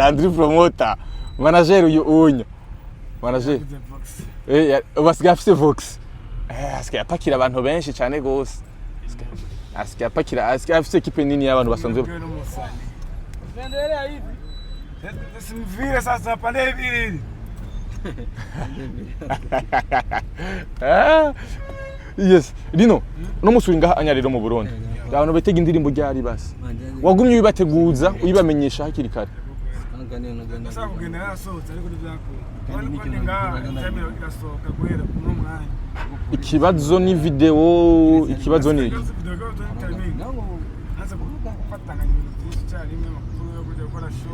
Andrew Promoter, manager, uyu unya manager. Yaguze Vox. Basigaye afise Vox, asigaye apakira abantu benshi cyane gose. Asigaye apakira, asigaye afise équipe nini y'abantu basanzwe. Wewe n'umusani. Tunaendelea hivi. Simvile sasa pande hivi. Ah, yes, Lino, no musi uri ngaha anya rero mu Burundi, abantu bitega indirimbo ryari? Basi wagumye ubibateguza, uyibamenyesha hakiri kare? Ndashaka kugenda yarasohotse, ariko ntibyakunda. Ariko ni ngaha itamira irasohoka guhera kuno mwanya. Ikibazo ni video, ikibazo ni iki? Naza gufatanganya ibintu byinshi icyarimwe, amakuru yo kujya gukora show.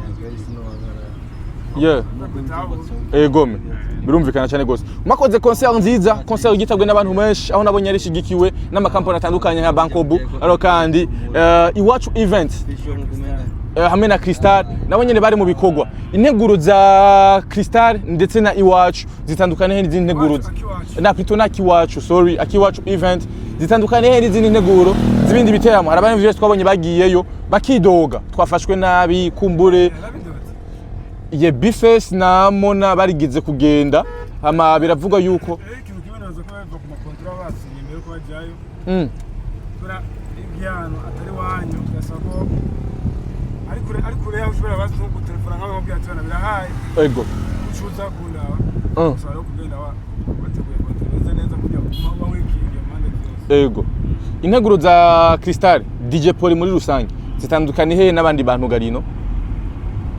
Egome, birumvikana cyane gose. Mwakoze concert nziza, concert yitabwe n'abantu benshi, aho nabonye yari ishigikiwe n'amakampani atandukanye nka Bankobu, ariko kandi Iwacu Event hamwe na Crystal nabo nyene bari mu bikorwa. Integuro za Crystal ndetse na Iwacu zitandukanye he n'izindi nteguro Akiwacu. Na plutôt na Akiwacu, sorry, Akiwacu Event zitandukanye he n'izindi nteguro z'ibindi biteramo? Hari abantu benshi twabonye bagiyeyo bakidoga, twafashwe nabi kumbure. Yarabidotse. Ye Bface na Mona barigize kugenda, hama biravuga yuko Rero ikintu kimwe naza ko bava ku makontora basinye mbere yuko bajyayo. Kubera ibyano atari wanyu, birasaba ko ari kure yaho ushobora bazi nko gutelefona nk'aho bamubwira ati: "Bana, birahaye." Ucuza kundaba. Usaba rero kugenda wateguye konti imeze neza kugira ngo uba wikingiye impande zose. Ego, integuro za Crystal, DJ Poli muri rusange zitandukanye hehe n'abandi bantu garino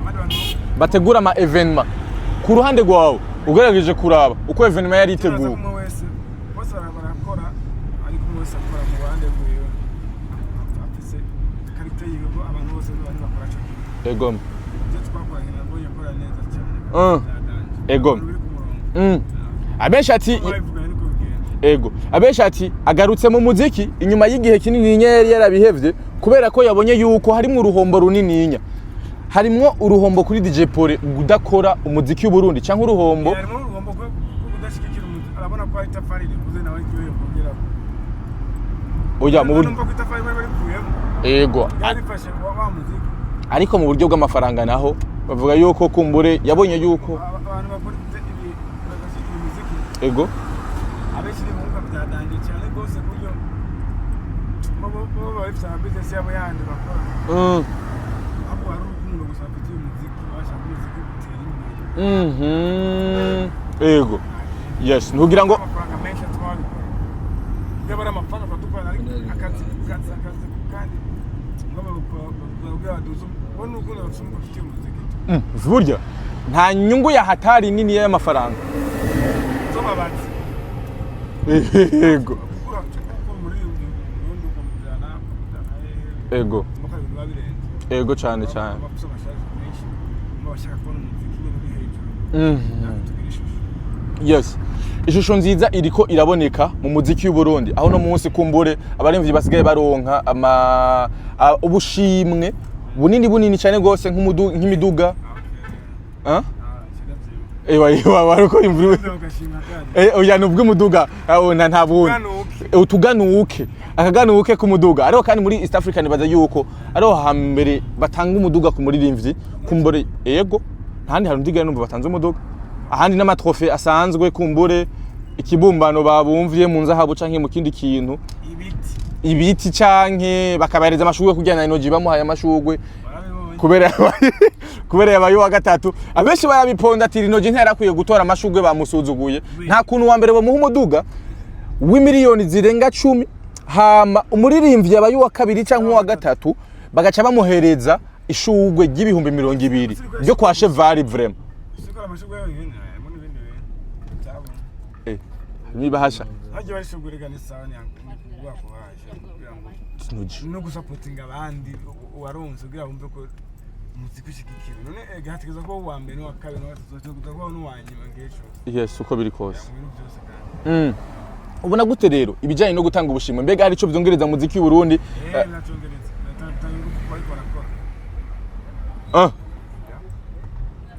Abandi bantu bategura ama événement? Ku ruhande rwawe, ugerageje kuraba uko événement yari turaza iteguwe? kumwe wese, bose barakora, ariko umwe wese akora mu ruhande rwiwe, afise qualité yiwe, ko abantu bose ntibakora co kimwe. Ibyo twakoranye nabwo yakora neza cyane. Byadanje. Ibintu biri ku murongo. Abenshi ati Babivuganye niko bigenda. Ego, abenshi ati agarutse mu muziki inyuma y'igihe kinini yari yarabihevye, kubera ko yabonye yuko harimwo uruhombo runininya. Harimwo uruhombo kuri DJ Pole kudakora umuziki w'Uburundi cyangwa uruhombo? Harimo urugombo rwo kudashyigikira umuziki, arabona ko hari itafari rivuze nawe ikiwe yokongeraho. Oya, mu buryo Numva ko itafari bari barikuyemo. Byari bifashe wa muziki. Ariko mu buryo bw'amafaranga naho bavuga yuko kumbure yabonye yuko Abantu bakora ibi bagashyigikira umuziki, abenshi ntibumva byadangiye cyane rwose, ku buryo bo baba bafite ama business yabo yandi bakora. Ahubwo hari urukundo gusa bafitiye umuziki, bashaka umuziki utera imbere. Ego, yes, ntugira ngo Amafaranga menshi atuma babikora, yaba ari amafaranga dukorana, ariko akazi kandi ngo babwira baduze bo ni urukundo bafitiye umuziki. Burya nta nyungu ya hatari nini y'amafaranga. Zobabatse. Gukura gukura umuririmbyi mu Burundi ukamujyana hehe? Mpaka ibintu biba birenze. Ego, cyane cyane. Bafite amashaje menshi, baba bashaka kubona umuziki nyine uri hejuru. Natwe tugira ishusho. Yes, ishusho nziza iriko iraboneka mu muziki w'u Burundi, aho no munsi kumbure abaremvyi basigaye baronka ama ubushimwe bunini bunini cyane gose, nk'imiduga. Ah? Ewa ewa, waruko imvura. Ugashima kandi. Oya, nubwo umuduga aho nta bundi. Uganuke. Utuganuke, akaganuke k'umuduga. Ariko kandi muri East Africa nibaza yuko ariho hambere batanga umuduga ku muririmbyi kumbure. Ego, ntahandi hantu ndigera numva batanze umuduga, ahandi n'ama trophée asanzwe, kumbure ikibumbano babumviye mu nzahabu canke mu kindi kintu. Ibiti. Ibiti canke bakabahereza amashurwe, kugira na Energy bamuhaye amashurwe. Barabibonye. Kubera yabaye uwa gatatu, abenshi barabiponda ati Lino G ntiyarakwiye gutora amashugwe, bamusuzuguye. Nta kuntu wa mbere bamuha umuduga w'imiliyoni zirenga 10, hama umuririmbyi yabaye uwa kabiri cyangwa uwa gatatu bagaca bamuhereza ishugwe ry'ibihumbi 20 ryo kwa Cheval. Vraiment. Siko amashugwe yonyine, harimo n'ibindi bintu cyabona. Niba hasha. Hagiye barishugwe rega ni sawa, ni kuvuga ko baje kugira ngo Lino G. no gusapotinga abandi uwaronse kugira bumve ko umuziki ushigikiwe. None ega hategerezwa kuba uwa mbere n'uwa kabiri n'uwa gatatu, hategerezwa kuba n'uwa nyuma ng'ejo. Yes, uko biri kose. Mu bintu byose kandi. Ubona gute rero ibijyanye no gutanga ubushimwe? Mbega hari icyo byongereza muziki w'u Burundi? Biracongereza, biratanga ingufu ku bariko barakora.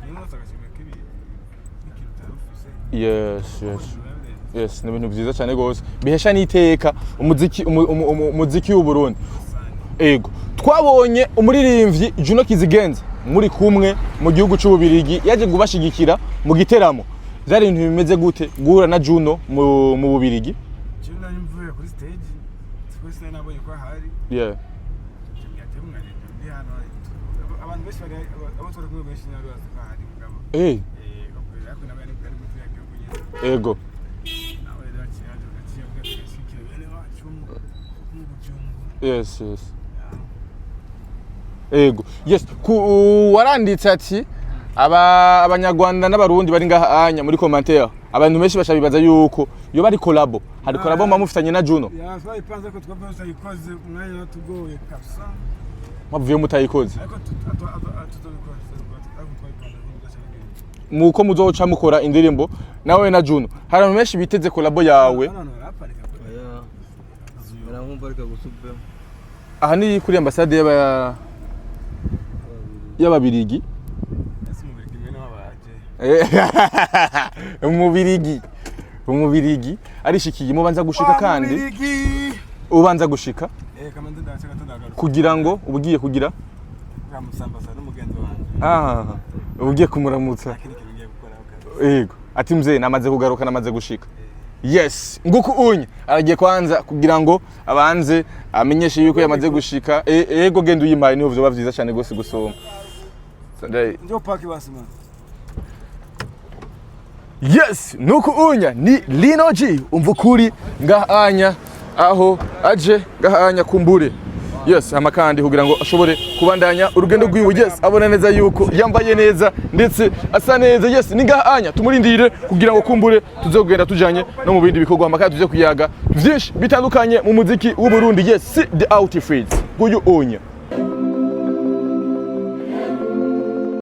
Niyo umunsi agashimwe k'ibi n'ikintu utari ufise. Yes. Biba birenze. Yes, ni ibintu byiza cyane gose bihesha n'iteka umuziki umuziki w'u Burundi. Ego, twabonye umuririmbyi Juno Kizigenza muri kumwe mu gihugu cy'Ububirigi, yaje kubashigikira mu giteramo. Byari ibintu bimeze gute guhura na Juno mu Bubirigi? Jewe nari mvuye kuri stage, twese nari nabonye ko ahari. Ati mwagenda ndi hano, abantu benshi bari, abo twari kumwe benshi ntibari bazi ko ahari mugabo. Ariko nawe yari muri kiriya gihugu nyene. Nawe rero aciye yaje agaciye avuga ati gashikira bene wacu mu Bujumbura. Yes, ego, yes. Ku waranditse ati aba abanyarwanda n'abarundi bari ngaha anya muri commentaire, abantu benshi bashabibaza yuko iyo bari collabo, hari collabo muba mufitanye na Juno. Ya, twayipanze ko twaba tutayikoze, umwanya watugoye kabisa. Mwavuye mutayikoze. Ariko tuzobikora, ariko twayipanze ko tuzaca bigenda. Muko muzoca mukora indirimbo nawe na Juno, hari abantu benshi biteze collabo yawe. Hano baraparika. Baramwumva ariko gusubemo. Aha ni kuri ambasade y'ababirigi. Ese umubiri mwene wabaje? Umubirigi arishikiye, mubanza gushika kandi ubanza gushika. Kamanzi ndaca gato, ndagaruka. Kugira ngo ubugiye kugira Kamusambaza n'umugenzi wanje. Ah, ubugiye kumuramutsa. Kindi kintu ngiye gukora kazi. Yego, ati mzee, namaze kugaruka, namaze gushika. Yes, nguku unye aragiye kwanza kugira ngo abanze amenyeshe yuko yamaze gushika. Ego, genda uyimpaye, niho vyoba vyiza cyane gose gusoma. Njo park basi man. Yes, nuku unya ni Lino G, umva ukuri ngahanya aho aje ngahanya kumbure. Yes, hama kandi kugira ngo ashobore kubandanya urugendo rwiwe. Yes, abona neza yuko yambaye neza ndetse asa neza. Yes, ni ngahanya tumurindire kugira ngo kumbure tuzogenda tujanye no mu bindi bikorwa, hama kandi tuze kuyaga vyinshi bitandukanye mu muziki w'u Burundi. Yes, see the outfits nguyu unya.